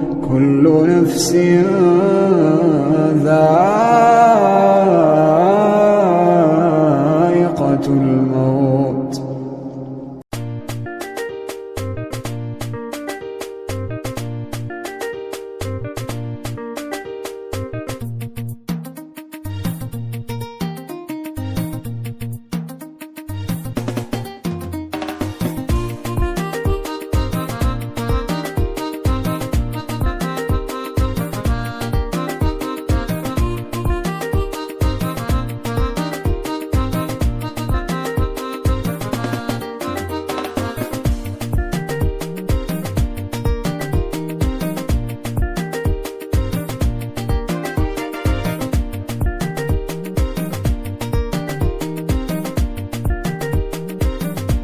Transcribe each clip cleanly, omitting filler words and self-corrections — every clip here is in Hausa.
كل نفس ذائقة الموت.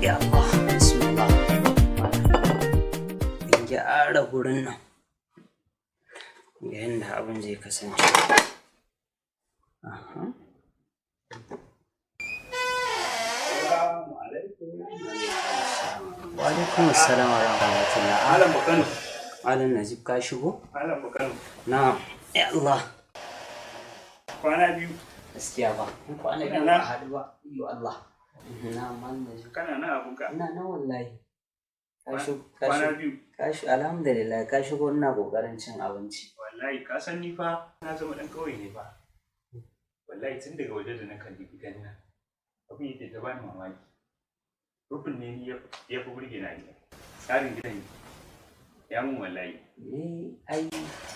Ya Allah, bismillah. In gyara gurin nan. Ga yadda abin zai kasance. Aha. Wa alaikum assalam wa rahmatullah. Malam Bakano. Malam Najib, ka shigo? Malam Bakano. Na'am. Ya Allah. Kwana biyu. Gaskiya ba. In kwana biyu ba a haɗu ba. Yo Allah. Na'am, Malam Najib. Kana nan abunka. Ina nan wallahi. Ka shigo, ka Kwana shigo. biyu. Ka shi, alhamdulillah, ka shigo ina kokarin cin abinci. Wallahi ka san ni fa na zama dan kauye ne fa. Wallahi tun daga waje da na kalli gidan nan, abin yake ta bani mamaki. Rufin ne ni ya fi burge na gida. Tsarin gidan ya mun wallahi. Ni ai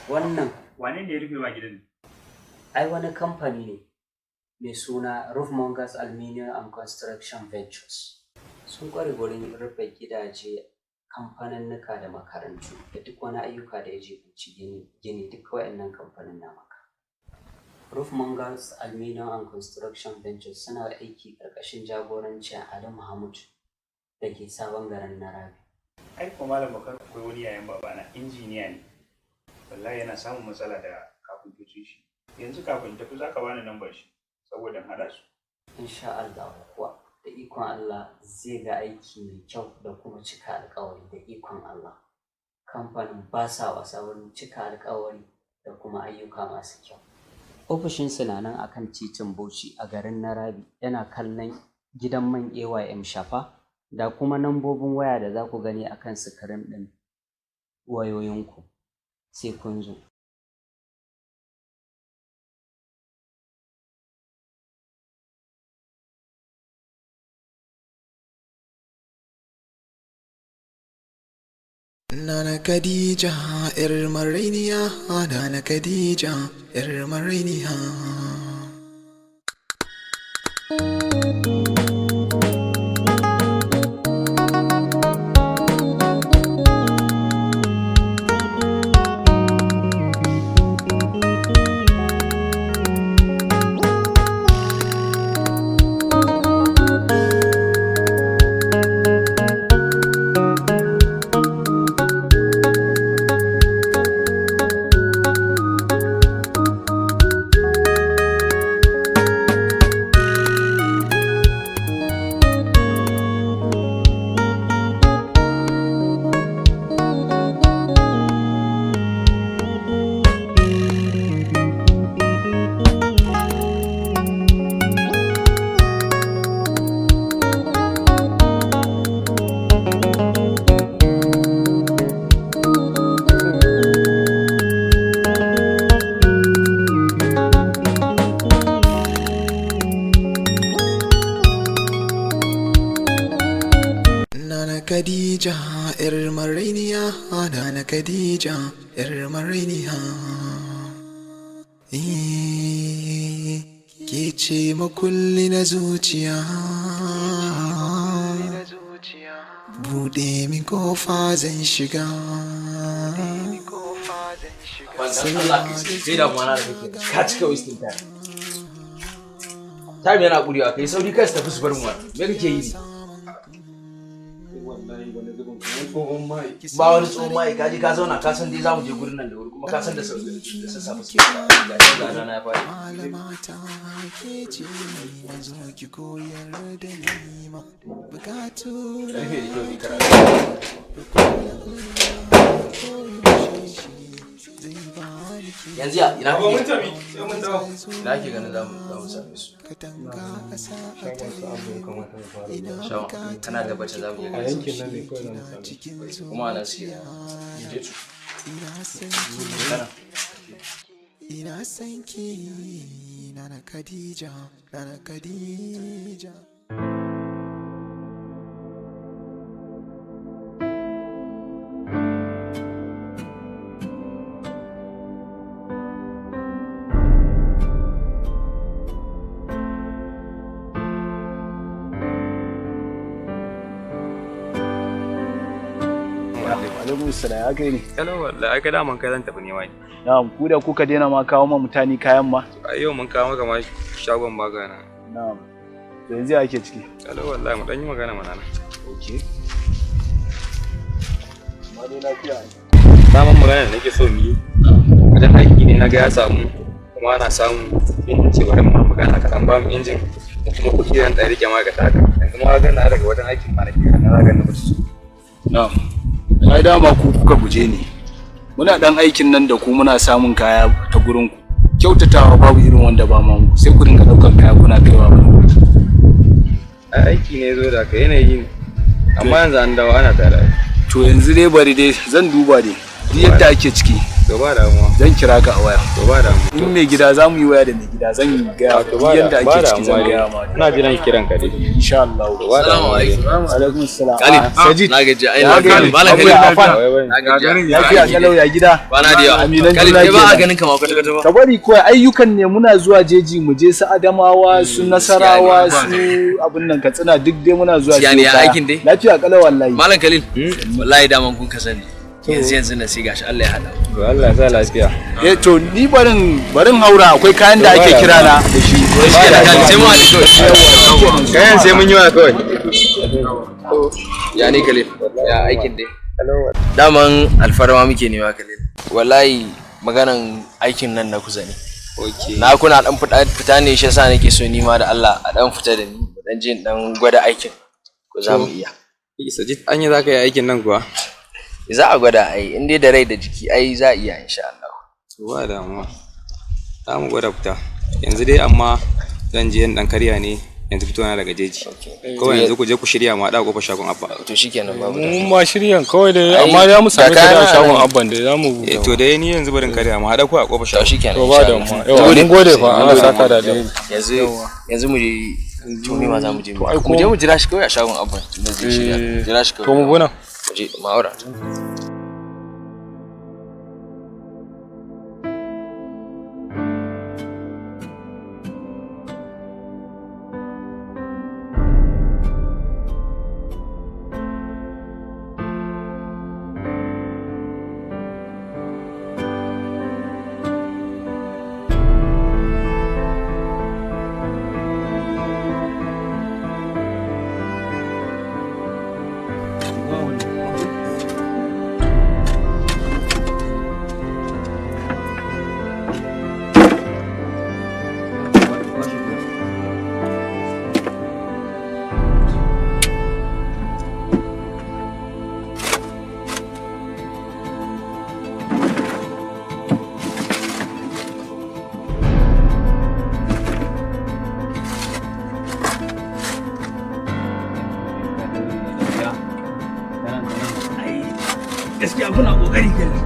wannan Wane ne ya rufe ma gidan? Ai wani kamfani ne mai suna Roofmongers Aluminium and Construction Ventures. Sun kware gurin rufe gidaje, kamfaninnika da makarantu da duk wani ayyuka da ya jibanci gini, duk waɗannan kamfanin na maka. Roofmongers Aluminium and Construction Ventures suna aiki ƙarƙashin jagorancin Ali Mahmud da ke sabon garin Narabi. Ai ko Malam Bakano, akwai wani yayan babana, injiniya ne. Wallahi yana samun matsala da kafintocin shi. Yanzu kafin tafi za ka bani lambar shi saboda in haɗa su. Insha Allah kuwa, da ikon Allah zai ga aiki mai kyau da kuma cika alkawari da ikon Allah. Kamfanin ba sa wasa wurin cika alkawari da kuma ayyuka masu kyau. Ofishinsu na nan akan titin Bauchi a garin Narabi, yana kallon gidan man AYM Shafa, da kuma nambobin waya da za ku gani akan sikirin ɗin wayoyinku, sai kun zo. Nana Khadija, 'yar marainiya, Nana Khadija, 'yar marainiya. Nana Khadija, 'yar marainiya, Nana Khadija, 'yar marainiya. Eh, ke ce makulli na zuciya. Buɗe min kofa zan shiga. Allah, sai da na da kake ka cika wasting time. Time yana ƙurewa, kai sauri kai su tafi su bar mu. Me kake yi ne? Wallahi wani zubin kamar tsohon mai. Ba wani tsohon mai, ka je ka zauna, ka san dai za mu je gurin nan da wuri, kuma ka san da sassafe suke ga ga rana ya fara. Malama ta ke ce, na zo ki koyar da ni ma bukatu. Rufe da kyau ne karatu. Yanzu ya ina Mun kake? tafi sai mun dawo. Ina kake ganin zamu same su? Katanga ƙasa a tare ina Shawa, kana tabbacin zamu je A ganin su? yankin nan ne kawai za mu same su. cikin Kuma ana suke. Je su. Ina san ki, Kana. ina san ki, Nana Khadija, Nana Khadija. Alaikum salam, ya kai ne. Hello wallahi ai ka daman kai zan tafi nema ne. Na'am, ku da kuka daina ma kawo ma mutane kayan ma. Ai yau mun kawo maka ma shagon baka na. Na'am. To yanzu ya ake ciki. Hello wallahi mu dan yi magana mana na. Okay. Amma dai lafiya ne. Daman magana da nake so mu yi. Wajen aiki ne na ga ya samu kuma ana samu in ce bari mu ma magana kaɗan ba mu injin da kuma kuɗi zan ɗan rike ma'aikata haka. Yanzu ma ga na daga wajen aikin ma nake na ga na mutu. Na'am. Ai dama ku kuka guje ni. Muna dan aikin nan da ku muna samun kaya ta gurin ku. Kyautatawa babu irin wanda ba ma muku sai ku dinga daukan kaya kuna kaiwa wani wuri. Ai aiki ne zo da ka yanayi ne. Amma yanzu an dawo ana tare. To yanzu dai bari dai zan duba dai. Duk yadda ake ciki To ba damuwa. zan kira ka a waya. To ba damuwa. In mai gida za mu yi waya da mai gida zan gaya To duk ba yadda ba ake ciki zan damuwa gaya dai. ma. Ina jiran kiran ka dai. Insha Allah. To ba Assalamu damuwa dai. alaikum. Alaikum salam. Khalid, Sajid. na gaji ai Ya na gaji. gaji. Malam Abu Khalid. ya afan. Na gaji. Lafiya kalau ya gida. Kwana da yawa. Aminan Khalid, juna kai ba a kenan. ganin ka ma kwata kwata ba. Ka bari kawai ayyukan ne muna zuwa jeji mu je su Adamawa su Nasarawa su abin nan Katsina duk dai muna zuwa Gaskiya ne, siyo ya kaya. aikin dai? Lafiya kalau wallahi. Malam Khalil, wallahi daman kun ka sani. Yanzu yanzu na sai gashi Allah ya hada. mu. To Allah ya sa lafiya. Eh to ni barin haura akwai kayan da ake kira na da shi. Shi kenan Khalid, sai mu haɗu kawai. Kayan sai mun yi wa kawai. Ya ne Khalil, ya aikin dai. Daman alfarma muke nema Khalil. Wallahi maganan aikin nan na kusa ne. Okay. Na kuna dan fita ne shi yasa nake so ni ma da Allah a dan fita da ni mu dan je in dan gwada aikin. Ko za mu iya. Sajid anya za ka yi aikin nan kuwa? Za a gwada ai in dai da rai da jiki ai za a iya insha Allah. To ba damuwa. Za mu gwada fita. Yanzu dai amma zan je in dan karya ne yanzu fito na daga jeji. Kawai yanzu ku je ku shirya mu haɗa kofar shagon Abba. To shikenan babu Mun ma shiryan kawai dai Ai, amma za mu same da ka da kayan shagon nan. abban dai za mu Eh to dai ni yanzu barin karya mu haɗa ku a kofar To shagon. shikenan. To ba insha Allah. damuwa. Yawa mun gode fa Allah saka da alheri. Yanzu yanzu mu je to me ma za mu je mu. ai Mu je mu jira shi kawai a shagon Abban tunda zai shirya. Eh, Jira shi kawai. To mu buna. Mu je mu aura. Gaskiya kuna kokari kenan.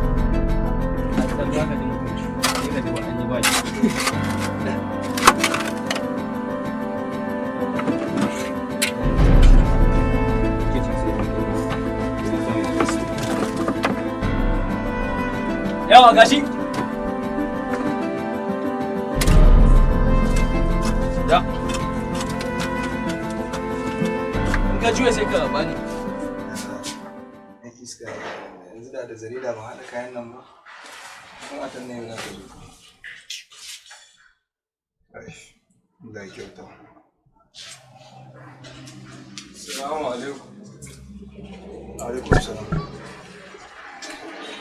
Yawa gashi. Da. In ka juya sai ka bani. Ɗan iska yanzu da da zare da ban haɗa kayan nan ba. Kuma tan ne za ta zo. Ai, Allah ya kyauta. Assalamu alaikum. Alaikum salam.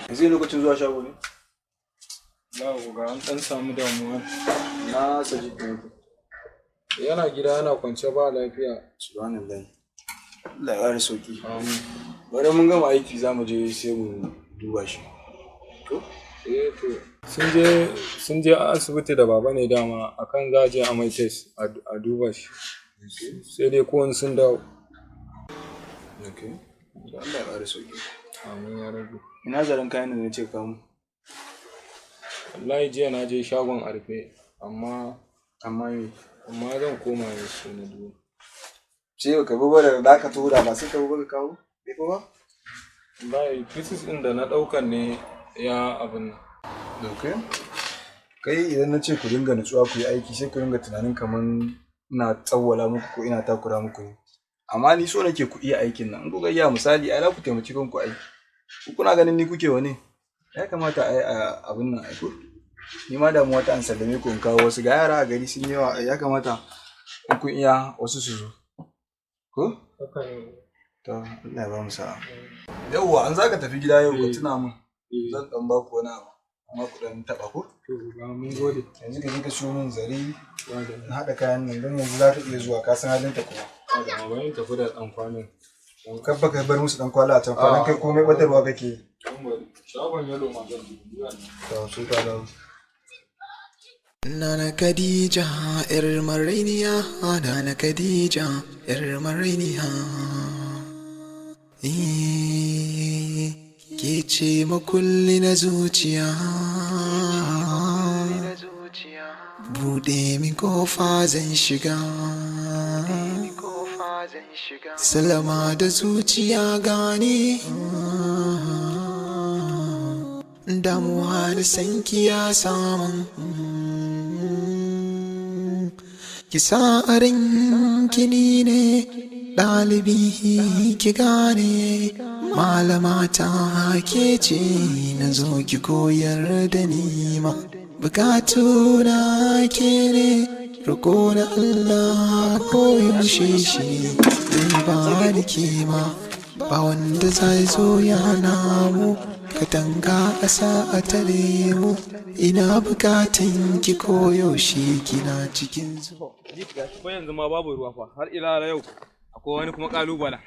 Yanzu lokacin zuwa shago ne? Za ku ga an dan samu damuwa. Na Sajid ne. Yana gida yana kwance ba lafiya. Subhanallah. Allah ya ƙara sauki. Bari mun gama aiki za mu je sai mu duba shi. To? Eh to sun je asibiti da baba ne dama akan za a je a mai test a duba shi. Sai dai ko in sun dawo. Okay. Da Allah ya ƙara sauki. Amin ya rabbi. Ina zaren kayan da na ce kawo. Wallahi jiya na je shagon a rufe amma Amma me? amma zan koma ne sai na duba. Sai ka bi bara da ka tura ba sai ka bi ka kawo? Bai fi ba? Wallahi pieces ɗin da na ɗaukan ne ya abin nan. Okay. Kai idan na ce ku dinga nutsuwa ku yi aiki, sai ku dinga tunanin kaman ina tsawwala muku ko ina takura muku ne. Amma ni so nake ku iya aikin nan. In kuka iya, misali, ai za ku taimaki kanku aiki. Ku kuna ganin ni kuke wani? Ya kamata ai a abin nan ai ko? Ni ma damuwa ta an sallame ku in kawo wasu, ga yara a gari sun yi yawa, ya kamata in kun iya wasu su zo. Ko? Haka ne. To Allah ya ba mu sa'a. Yauwa, an za ka tafi gida yau ka tuna min. Zan ɗan ba ku wani abu. Amma ku ɗan taɓa ko? To ga mun gode. Yanzu ka je ka siyo min zare na haɗa kayan nan, don yanzu za ka iya zuwa, ka san halinta kuma. Da ma bayan tafi da ɗan kwanin. Kar ba ka bar musu ɗan kwala a can kwanan, kai komai ɓatarwa kake yi. Shagon yalo ma zan je. To sai ka dawo. Nana Khadija, ‘yar marainiya, Nana Khadija, ‘yar marainiya. Eh, ke ce makulli na zuciya. Buɗe min kofa zan shiga. Salama da zuciya gane. Damuwa da sanki ya samun. Ki sa a ranki ni ne ɗalibi, ki gane malama ta ke ce, na zo ki koyar da ni ma. Bukatu na ke ne, roƙo na Allah koyaushe shi zai ba ni kima. Ba wanda zai zo ya namu katanga a sa a tare mu. Ina bukatan ki koyaushe kina cikin zuwa. Ko yanzu ma babu ruwa fa, har ila yau akwai wani kuma kalubalen.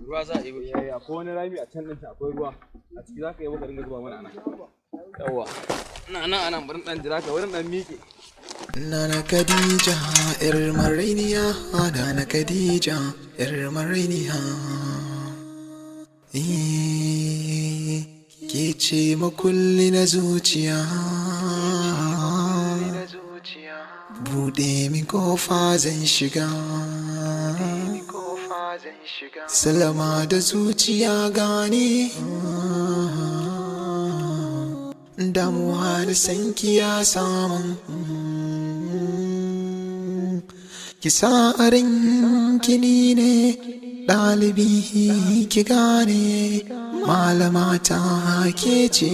Ruwa za a yi. Eh, akwai wani rami a can ɗinta, akwai ruwa a ciki, za ka yi maka dinga zuba mana anan. Yawwa, ina nan anan, bari dan jira ka wurin dan miƙe. Nana Khadija, ‘yar marainiya, Nana Khadija, ‘yar marainiya. Eh, ke ce makulli na zuciya. Buɗe min kofa zan shiga. Salama da zuciya gane. Damuwa da sanki ya samun. Ki sa a ranki ni ne ɗalibi, ki gane malama ta ke ce,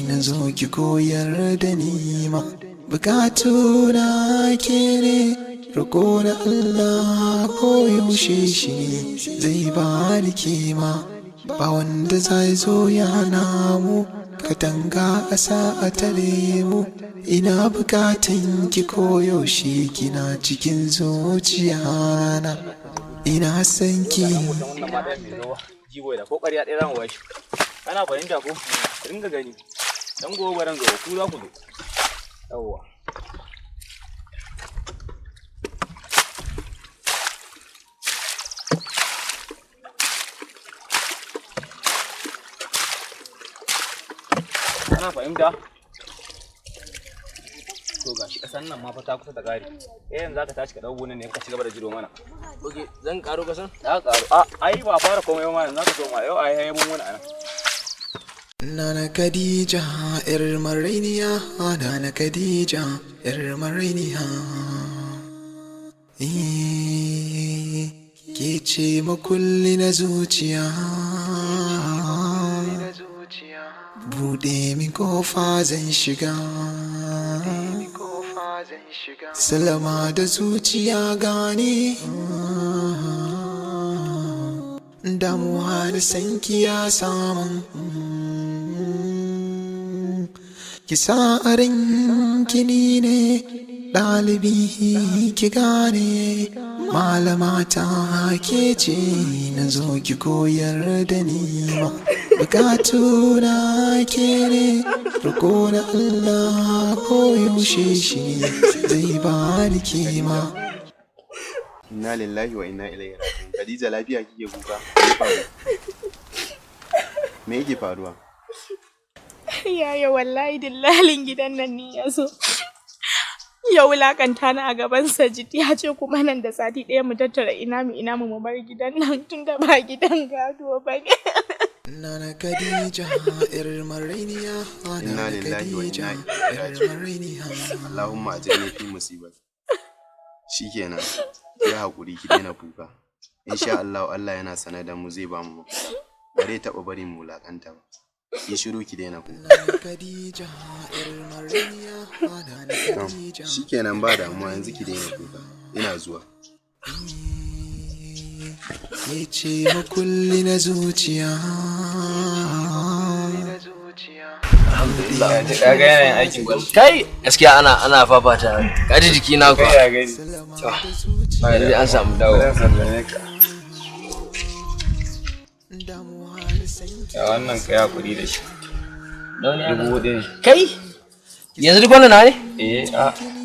na zo ki koyar da ni ma. Bukatu na ke ne, roƙo na Allah koyaushe shi zai ba ni kima. Ba wanda zai zo ya namu katanga a sa a tare mu. Ina bukatan ki koyaushe kina cikin zuciya na. Ina son ki. Wannan ma ɗayan bai zo ba. Jibo da ko ƙarya ɗaya zamu bashi. Kana fahimta ko? Ka dinga gani. Dan gobe baran zo, ku za ku zo. Yawwa. Kana fahimta? To gashi ƙasan nan ma fa ta kusa ta ƙare. Eh, yanzu zaka tashi ka ɗau gonan ne ka ci gaba da jiro mana. Ok, zan karo kasan? Za ka ƙaru. A, ai ba fara komai ba ma, yanzu zaka so ma yau ai ai mun wani anan. Nana Khadija, ‘yar marainiya, Nana Khadija, ‘yar marainiya. Eh, ke ce makulli na zuciya. Buɗe min kofa zan shiga. Salama da zuciya gane. Damuwa da sanki ya samun. Ki sa a ranki ni ne ɗalibi, ki gane malama ta ke ce, na zo ki koyar da ni ma. Bukatu na ke ne, Roƙo na Allah koyaushe shi zai bani kima. Inna lillahi wa inna ilaihi raji'un. Khadija, lafiya kike kuka? Me ya faru? Me yake faruwa? Yaya, wallahi dillalin gidan nan ne ya zo. Ya wulakanta ni a gaban Sajid, ya ce kuma nan da sati ɗaya mu tattara ina mu ina mu mu bar gidan nan tunda ba gidan gado ba ne. Nana Khadija, 'yar marainiya. Inna Nana lillahi wa Khadija, inna ilaihi 'yar raji'un. marainiya. Allahumma ajirni fi musibati. Shikenan. Ki hakuri, ki daina kuka. Insha Allah, Allah yana sanar da mu, zai ba mu mafita. Ba zai taɓa bari mu wulakanta ba. Ki shiru, ki daina kuka. Nana Khadija, 'yar marainiya. Nana Tom, Khadija. shikenan, ba damuwa, yanzu ki daina kuka. Ina zuwa. Ke ce makulli na zuciya. Alhamdulillah. Ka ga yanayin aikin ko? Kai, gaskiya ana fafata. Ka ji jiki na kuwa. Kai ya gani. To, yanzu an samu dawo. Zan sallame ka. Ya wannan, kai hakuri da shi. 4,000 ne. Kai, yanzu duk wannan na ne? Eh,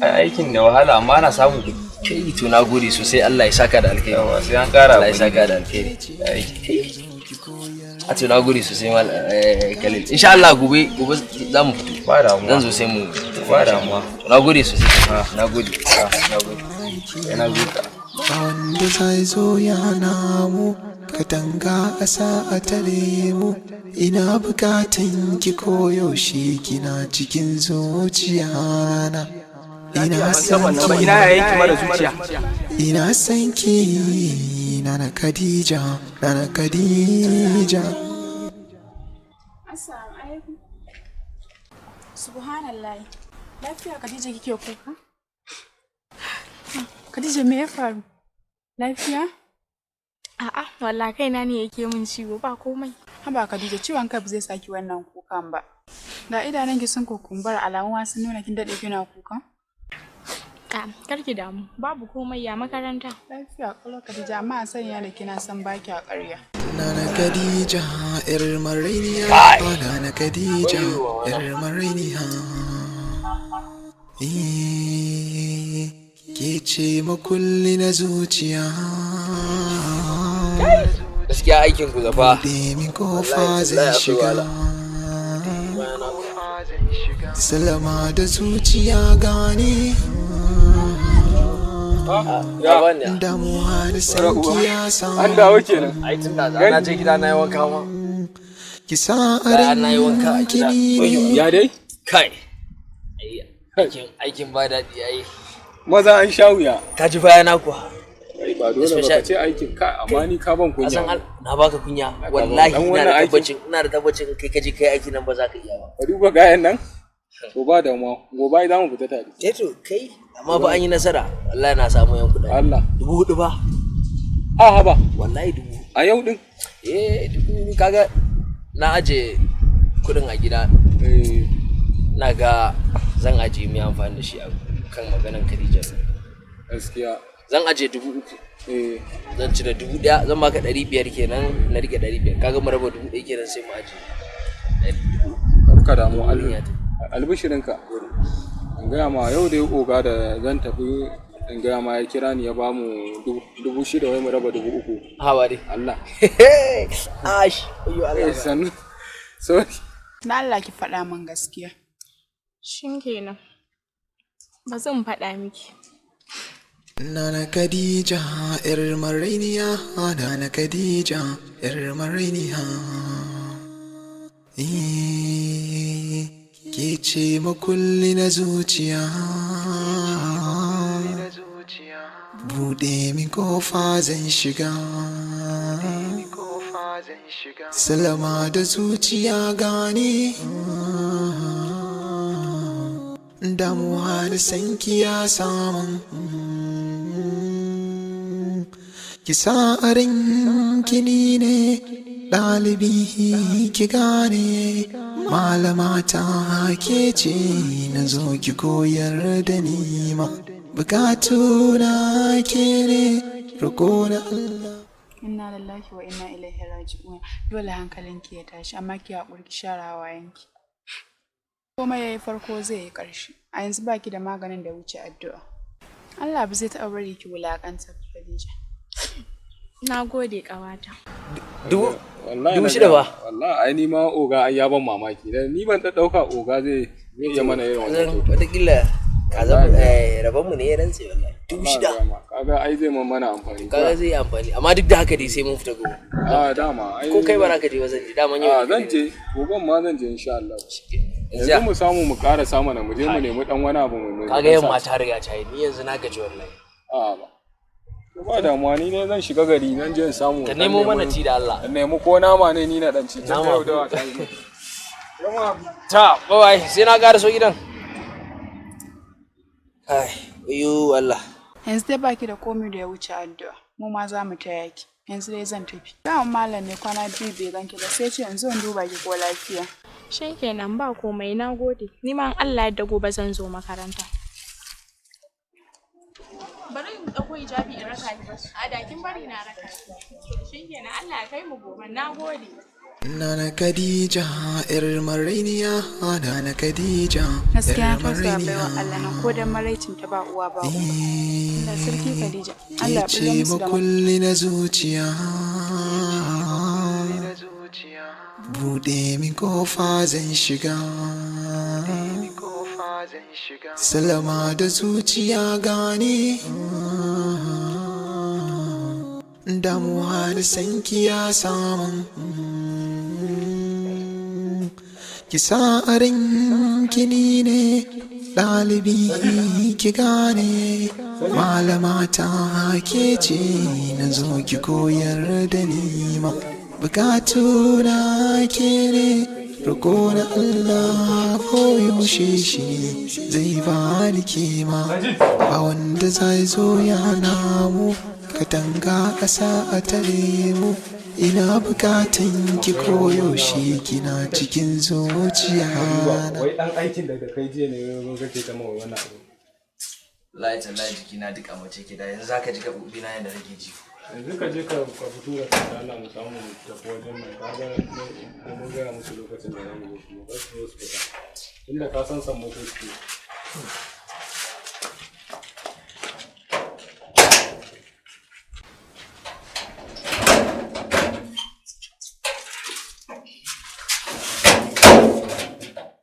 ai aikin da wahala, amma ana samun kuɗi. Kai, to na gode sosai, Allah ya saka da alkhairi. Yawa, sai an ƙara Allah ya hakuri. saka da alkhairi. Da aiki. A to na gode sosai, mal Khalil. Insha Allah gobe gobe za mu fito. Ba damuwa. Zan zo sai mu. Ba damuwa. To na gode sosai. Na gode. Na gode. Sai na zo ka. Ba wanda zai zo ya namu katanga a sa a tare mu. Ina bukatan ki koyaushe, kina cikin zuciya na. Ina son ki. Ina yayin ki mara zuciya. Ina son ki, Nana Khadija, Nana Khadija. Assalamu alaikum. Subhanallah. Lafiya Khadija kike kuka? Khadija, me ya faru? Lafiya? A'a, wallahi kaina ne yake min ciwo, ba komai. Haba Khadija, ciwon kai ba zai saki wannan kukan ba. Ga idanunki sun kukumbura, alamu ma sun nuna kin daɗe kina kuka. A'a, karki damu, babu komai. Ya makaranta? Lafiya kalau Khadija, amma a sanya da kina san baki a ƙarya. Nana Khadija, 'yar marainiya. Nana Khadija, 'yar marainiya. Eh, ke ce makulli na zuciya. Gaskiya aikin ku zafa. Buɗe min kofa zan shiga. Salama da zuciya gane. Damuwa da sanki ya samu. An dawo kenan. Ai tun da na je gida na yi wanka ma. Ki sa a Bayan na yi wanka a gida. kini. Ya dai? Kai. Ai, aikin ba daɗi ai. Maza an sha wuya. Ka ji baya na kuwa. Ai ba dole ba ka ce aikin ka, amma ni ka ban Ka san kunya. Na baka kunya. ban. Wallahi Dan ina wannan da aikin- tabbacin, ina da tabbacin kai ka je kai aikin nan ba za ka iya ba. Ka duba gayan nan. To ba damuwa. Gobe ai za mu fita tare. Eh to kai, amma ba an yi nasara. Wallahi na samu yan kuɗaɗe. Allah. 4,000 ba. A haba. Wallahi 4,000. A yau din? Eh, 4,000, kaga na aje kuɗin a gida. Eh. Na ga zan aje mu yi amfani da shi a kan maganan Khadija. Gaskiya. Zan aje 3,000. Eh. Zan cire 1,000, zan baka 500 kenan, na rike 500. Kaga mu raba 1,000 kenan, sai mu aje. Karka damu, albishirinka. In gaya ma, yau dai oga da zan tafi, in gaya ma, ya kira ni ya ba mu 6,000, wai mu raba 3,000. Hawa dai. Allah. Ash, ayyo Allah. Eh, sannu. Sorry. Na Allah ki faɗa min gaskiya. Shin kenan. Ba zan faɗa miki. Nana Khadija, 'yar marainiya. Nana Khadija, 'yar marainiya. Eh, ke ce makulli na zuciya. Buɗe min kofa zan shiga. Salama da zuciya gane. Damuwa da sanki ya samun. Ki sa a ranki ni ne ɗalibi, ki gane malama ta ke ce, na zo ki koyar da ni ma. Bukatu na ke ne, roƙo na Allah. Inna lillahi wa inna ilaihi raji'un. Dole hankalinki ya tashi, amma ki haƙuri ki share hawayenki. Komai yayi farko zai yi ƙarshe. A yanzu baki da maganin da wuce addu'a. Allah ba zai taɓa bari ki wulaƙanta ba, Khadija. Na gode ƙawata. Dubu Wallahi dubu na shida gaya ba. Wallahi ai ni ma oga ai ya ban mamaki. Dan ni ban ɗauka oga zai iya mana irin wannan kyauta. Wataƙila kaza rabon mu ne ya rantse wallahi. 6,000. Kaga ai zai man mana amfani. Kaga zai yi amfani amma duk da haka dai sai mun fita gobe. A dama ai. Ko kai ba za ka je ba zan je daman yau. A zan je goben ma zan je insha Allah. Yanzu mu samu mu ƙara samu na mu je mu nemi dan wani abu mu Kaga yamma ta riga ta yi ni yanzu na gaji wallahi. A ba. To ba damuwa ni ne zan shiga gari zan je in samu. Ka nemo mana ci da Allah. In nemi ko nama ne ni na dan ci. Tun da Nama. yau dawa ta yi. Ta bye sai na ƙara so gidan. Ai, uyu Allah. Yanzu dai baki da komai da ya wuce addu'a. Mu ma za mu taya ki. Yanzu dai zan tafi. Daman malam ne kwana biyu bai ganki ba sai ce yanzu in duba ki ko lafiya. Shikenan ba komai na gode. Ni ma in Allah ya yarda gobe zan zo makaranta. Bari in ɗauko hijabi in raka ki. A da kin bari na raka ki. Shikenan Allah ya kai mu gobe. Na gode. Nana Khadija, ‘yar marainiya, Nana Khadija, Gaskiya ‘yar na tausaya marainiya. baiwa Allah nan ko dan maraicin ta ba uwa ba uba. Allah sarki Khadija. Allah Ke ya ce bullo musu da makulli na zuciya. Buɗe min kofa zan shiga. Salama da zuciya gane. Damuwa da sanki ya samun. Ki sa a ranki ni ne ɗalibi ki gane malama ta ke ce na zo ki koyar da ni ma bukatu na ke ne roƙo na Allah koyaushe shi zai bani kima ba wanda zai zo ya namu katanga ƙasa a tare mu ina bukatan ki koyaushe kina cikin zuciya na. Wai dan aikin da kai jiya ne mun kake ta mawa wannan abu. Wallahi tallahi jikina duk a mace ke da yanzu zaka ji gaɓoɓi na yanda nake ji. Yanzu ka je ka fito da kanka Allah mu samu mu tafi wajen nan kaga mun gaya musu lokacin da zamu zo kuma ba su zo su fita. Tunda ka san sammako suke.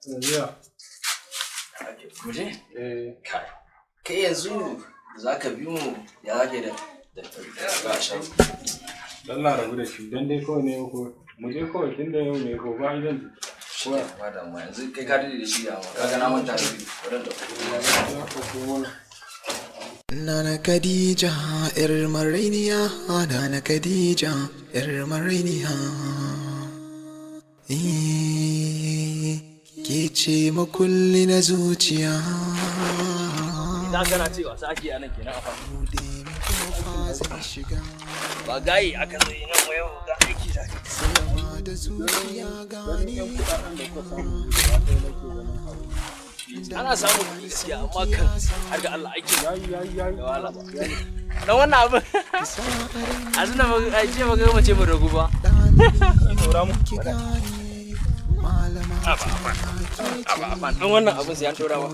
Yanzu ya. Mu je? Eh. Kai yanzu za ka bi mu ya za ka yi da da a sha. Allah rabu da shi dan dai kawai ne ko mu je kawai tunda yau ne gobe ai zan je. Shi ke ba damuwa yanzu kai ka dade da shi da amma kaga na manta da bi bari in ɗauko. Nana Khadija, ‘yar marainiya, Nana Khadija, ‘yar marainiya. Eh, Ke ce makulli na zuciya. Idan kana cewa sa ake anan kenan a faɗi. Kofa zan shiga. Ba gayi aka zo yi nan yau ga aiki za ka. Salama da zuciya gane. Ana samun kuɗi gaskiya amma kan har ga Allah aikin da wahala ba. Dan wannan abin a suna a jiya ba ga mace mu ragu ba. Saura mu. Aba dan wannan abin sai an ɗora ba.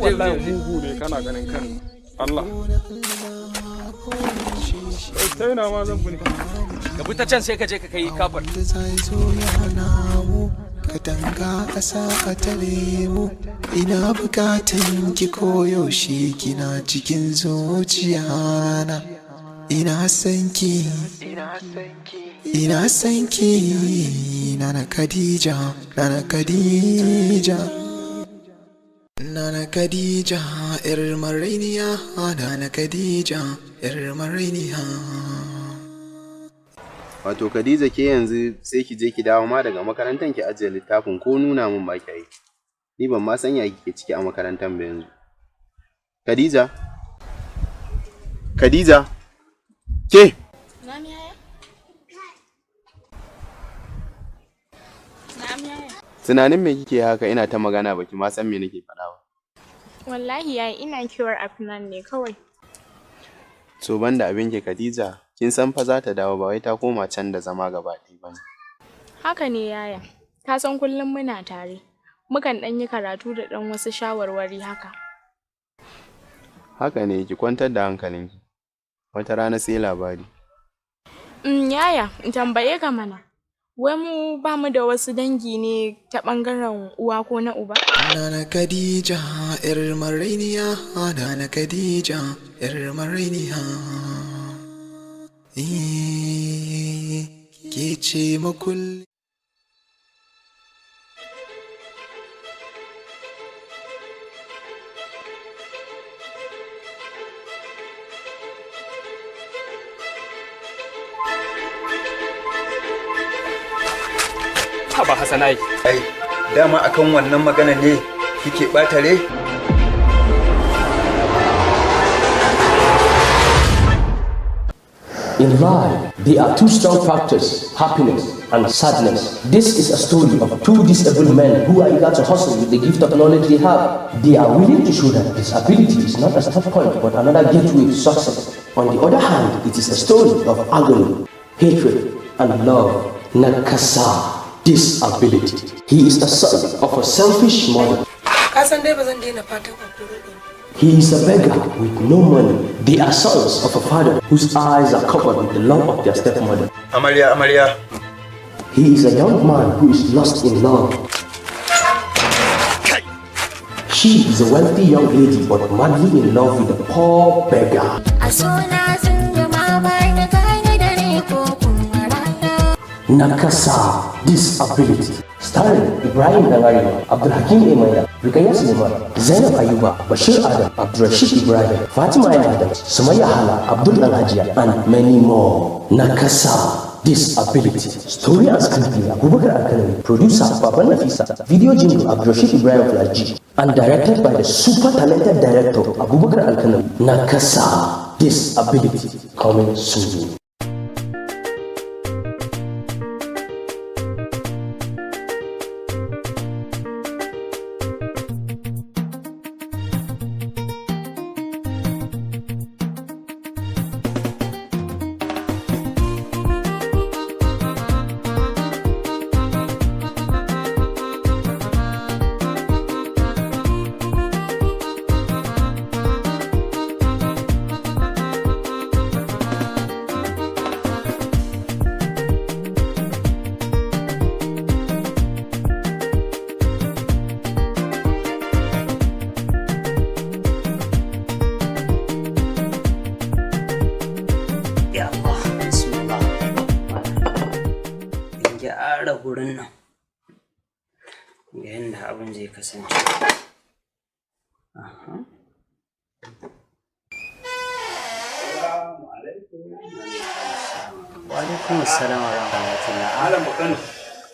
Wallahi mugu ne kana ganin kan Allah. Ta yana ma zan bi ne. Ka bi ta can sai ka je ka kai kafar. Zai zo ya namu katanga ƙasa a tare mu ina bukatan ki koyaushe kina cikin zuciya na ina san ki ina san ki nana Khadija, Nana Khadija, Nana Khadija, ‘yar marainiya, Nana Khadija, ‘yar marainiya. Wato Khadija ke yanzu sai ki je ki dawo ma daga makarantar ki ajiye littafin ko nuna min ba ki yi. Ni ban ma san ya kike ciki a makarantar ba yanzu. Khadija? Khadija? Ke? Na'am yaya? Na'am yaya. Tunanin me kike haka ina ta magana baki ma san me nake faɗa ba. Wallahi yaya ina kewar Afnan ne kawai. So banda abin ki Khadija, kin san fa za ta dawo ba wai ta koma can da zama gaba ɗaya ba ne. Haka ne yaya. Ka san kullum muna tare. Mukan ɗan yi karatu da ɗan wasu shawarwari haka. Haka ne, ki kwantar da hankalinki. Wata rana sai labari. Yaya, in tambaye ka mana. Wai mu ba mu da wasu dangi ne ta ɓangaren uwa ko na uba? Nana Khadija, ‘yar marainiya, Nana Khadija, ‘yar marainiya. Eh, ke ce makulli. Haba Hassanai. Ai, dama akan wannan magana ne kike ɓatare? In life, there are two strong factors, happiness and sadness. This is a story of two disabled men who are eager to hustle with the gift of knowledge they have. They are willing to show that disability is not a stop point but another gateway to success. On the other hand, it is a story of agony, hatred, and love. Nakasa, disability. He is a son of a selfish mother. Ka san dai ba zan daina fatan Abdurrahman. He is a beggar with no money. They are sons of a father whose eyes are covered with the love of their stepmother. Amarya, amarya. He is a young man who is lost in love. She is a wealthy young lady but madly in love with a poor beggar. A suna zunguma ba na gane dare ko kuma rana. Nakasa, Disability. Starring Ibrahim Dangarewa, Abdulhakim Emaya, Rukaya Suleiman, Zainab Ayuba, Bashir Adam, Abdulrashid Ibrahim, Fatima Adam, Sumaya Hala, Abdul Alhajia, and many more. Nakasa, Disability. Story and screenplay Abubakar Alkanami, producer Baban Nafisa, video jingle Abdulrashid Ibrahim Flaji, and directed by the super talented director Abubakar Alkanami. Nakasa, Disability. Coming soon. Ya Allah, bismillah. In gyara gurin nan. Ga yadda abin zai kasance. Aha. Wa alaikum assalam wa rahmatullah. Malam Bakano.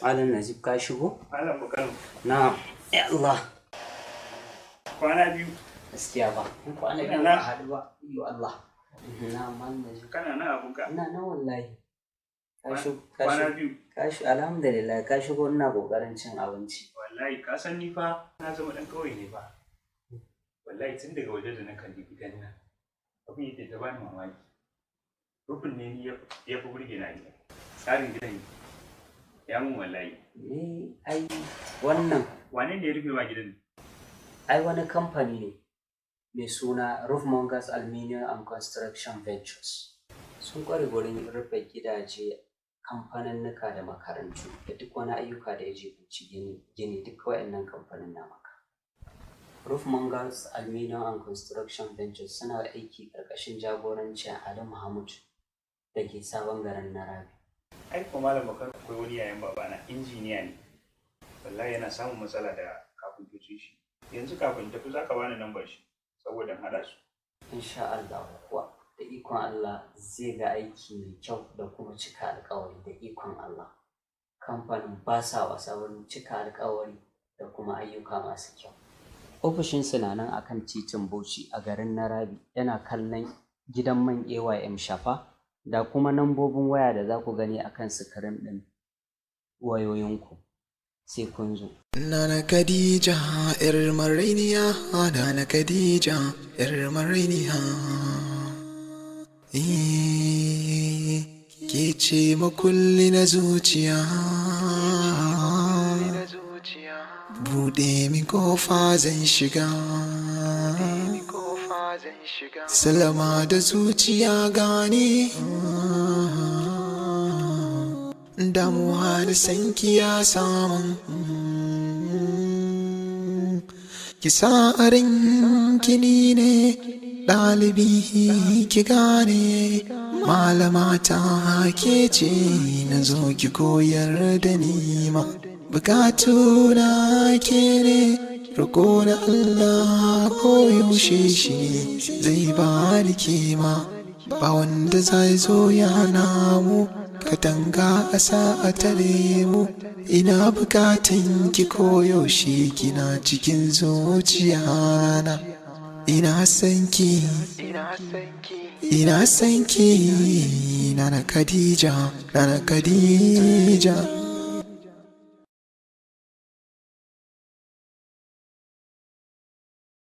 Malam Najib ka shigo? Malam Bakano. Na'am. Ya Allah. Kwana biyu. Gaskiya ba. In kwana biyu ba a haɗu ba. Yo Allah. Na'am Malam Najib. Kana nan abunka? Ina nan wallahi. Ka shigo. Kwana biyu. Ka shi alhamdulillah ka shigo ina kokarin cin abinci. Wallahi ka san ni fa na zama dan kauye ne fa. Wallahi tun daga waje da na kalli gidan nan. Abin yake ta bani mamaki. Rufin ne ni ya fi burge na gida. Tsarin gidan ya mun wallahi. Ni ai wannan Wane ne ya rufe ma gidan? Ai wani kamfani ne mai suna Roofmongers Aluminium and Construction Ventures. Sun kware gurin rufe gidaje, kamfaninnika da makarantu da duk wani ayyuka da ya jibanci gini duk waɗannan kamfanin na maka. Roofmongers Aluminium and Construction Ventures suna aiki ƙarƙashin jagorancin Ali Mahmud da ke sabon garin Narabi. Ai ko Malam Bakano akwai wani yayan babana injiniya ne. Wallahi yana samun matsala da kafintocin shi. Yanzu kafin tafi za ka bani lambar shi saboda in haɗa su. Insha Allah kuwa da ikon Allah zai ga aiki mai kyau da kuma cika alkawari da ikon Allah. Kamfanin ba sa wasa wurin cika alkawari da kuma ayyuka masu kyau. Ofishinsu na nan akan titin Bauchi a garin Narabi yana kallon gidan man AYM Shafa da kuma nambobin waya da za ku gani akan sikirin ɗin wayoyinku sai kun zo. Nana Khadija, ‘yar marainiya, Nana Khadija, ‘yar marainiya. Eh, ke ce makulli na zuciya. Buɗe min kofa zan shiga. Salama da zuciya gane. Damuwa da sanki ya samun. Ki sa a ranki ni ne ɗalibi ki gane. Malama ta ke ce na zo ki koyar da ni ma. Bukatu na ke ne roƙo na Allah koyaushe shi zai ba ni kima. Ba wanda zai zo ya namu katanga a sa a tare mu. Ina bukatan ki koyaushe kina cikin zuciya na. Ina son ki, ina son ki, Nana Khadija, Nana Khadija.